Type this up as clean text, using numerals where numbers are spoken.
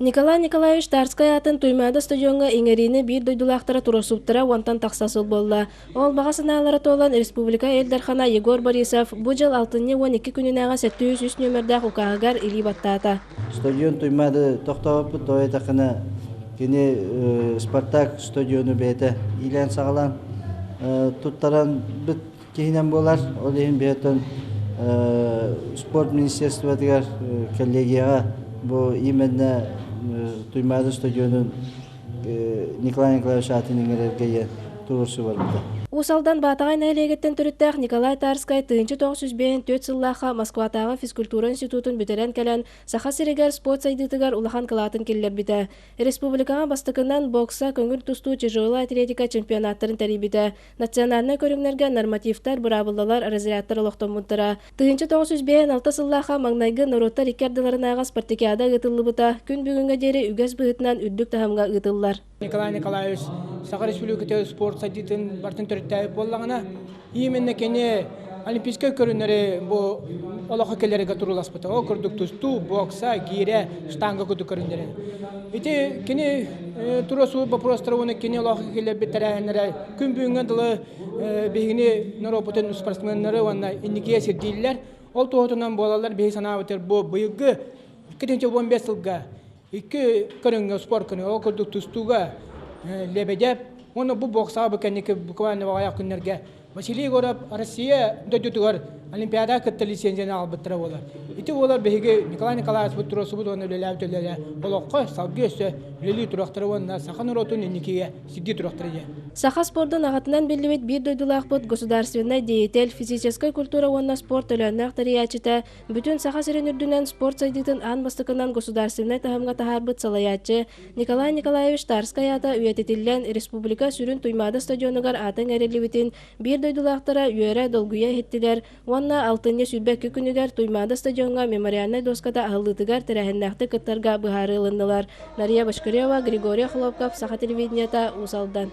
Николай Николаевич Тарскай аатын Туймаада стадиоҥҥа иҥэриини биир дойдулаахтара туруорсубуттара уонтан тахса сыл буолла. Ол баҕа санаалара туолан республика Ил Дархана Егор Борисов бу дьыл алтынньы 12 күнүнээҕи 703 нүөмэрдээх укааһыгар илии баттаата. Стадион Туймаада тохтообоппут, тоҕо диэтэххинэ кини Спартак стадиону бэйэтэ иилээн-саҕалаан туттаран бүт киһинэн буолар. Ол иһин бэйэтин спорт министерствотыгар коллегияҕа бу именно Туймаада стадионун Николай Николаевич аатын иҥэрэргэ диэн туруорсуу барбыта. Уус Алдан Баатаҕай нэһилиэгиттэн төрүттээх Николай Тарскай 1954 сыллаахха Москватааҕы физкультура институтун бүтэрэн кэлэн, Саха сиригэр спорт сайдыытыгар улахан кылаатын киллэрбитэ. Республикаҕа бастакынан бокса, көҥүл тустуу, тяжелая атлетика чемпионаттарын тэрийбитэ. Национальнай көрүҥнэргэ нормативтар, быраабылалар, разрядтар олохтоммуттара. 1956 сыллаахха маҥнайгы норуоттар икки ардыларынааҕы спартакиада ыытыллыбыта күн бүгүҥҥэ диэри үгэс быһыытынан үрдүк таһымҥа ыытыллар. Николай Николаевич Саха Республикатын спорт сайдыытын барытын төрүттээбит буоллаҕына, именно кини олимпийскай көрүҥнэри бу олоххо кэлэргэ турууласпыта. Ол курдук тустуу, бокса, гиирэ, штанга курдук көрүҥнэри. Ити кини туруорсубут боппуруостара уонна кини олоххо киллэрбит тэрээһиннэрэ күн бүгүҥҥэ дылы биһигини норуоппутун спортсменнары уонна инникигэ сирдииллэр. Ол туоһутунан буолаллар биһиги санаабытыгар бу быйылгы 2015 сылга икки көрүҥҥэ спорт көрүҥэ ол курдук тустууга Лебедев уонна бу боксаҕа бу кэнники буквально аҕыйах күннэргэ Василий Егоров Россия дойдутугар Олимпиадаҕа кытта лицензияны аҕалбыттара буолар. Ити буолар биһиги Николай Николаевичпыт туруорсубут уонна үлэлээбит үлэлэрэ олоххо салгыы өссө үлэлии туруохтара уонна саха норуотун инникигэ сирдии туруохтара диэн. Саха спордун аҕатынан биллибит биир дойдулаахпыт государственнай деятель, физическэй культура уонна спорт төлөөннөөх тэрийээччитэ Бүтүн Саха сирин үрдүнэн спорт сайдыытын аан бастакынан государственнай таһымҥа таһаарбыт салайааччы Николай Николаевич Тарскай аата үйэтитиллэн республика сүрүн Туймаада стадионугар аата иҥэриллибитин биир дойдулаахтара үөрэ, долгуйа иһиттилэр уонна алтынньы 22 күнүгэр Туймаада стадиоҥҥа мемориальнай дуоската аһыллыытыгар тэрээһиннээхтик кыттарга быһаарыы ылыннылар. Нария Бочкарева, Григорий Охлопков, Саха телевидениета, Уус Алдан.